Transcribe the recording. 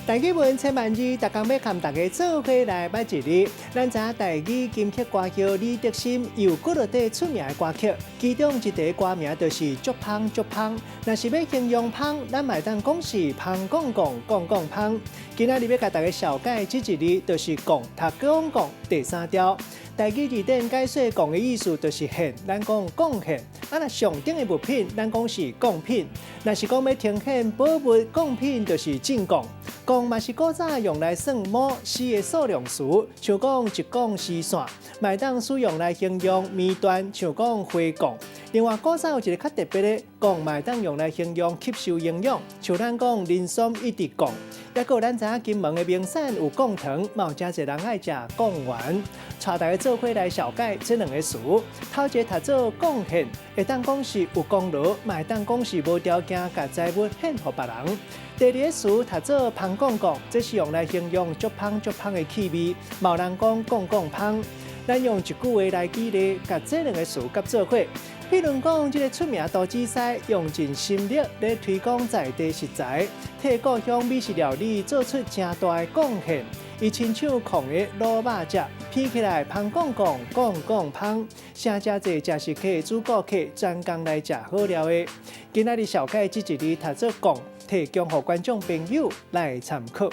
台語文千萬字，逐工欲佮大家做伙來捌一字。咱知影台語金曲歌后李德森有幾落塊出名的歌曲，其中一个歌名就是足芳足芳。若是欲形容芳，咱嘛會當講是芳摃摃，摃摃芳。今仔日欲共大家紹介這一字，就是貢，讀講貢第三調。台語字典解說貢的意思就是獻，咱講貢獻。啊，若上等的物品，咱講是貢品。若是講欲呈獻寶物貢品，就是進貢。貢嘛是古早用來算畝絲的數量詞，像講一貢絲線，嘛會當使用來形容棉緞，像講花貢。另外，古早有一个較特別的貢，嘛會當用來形容吸收營養，像咱講人參一直貢。抑閣有咱知影金門的名產有貢糖，嘛有誠濟人愛食貢丸。帶大家做伙來紹介這兩個詞，頭一个讀做貢獻，會當講是有功勞，嘛會當講是無條件共財物獻予別人。第二个詞讀做芳摃摃，這是用來形容足芳足芳的氣味，嘛有人講摃摃芳。咱用一句話來舉例，共這兩個詞佮做伙。比如講，這个出名都知師用盡心力咧推廣在地食材，替故鄉美食料理做出誠大的貢獻。伊親手控的滷肉食，聞起來芳摃摃，摃摃芳，誠濟食食客主顧客專工來食好料的。今仔日紹介這一字讀做貢，提供予觀眾朋友來參考。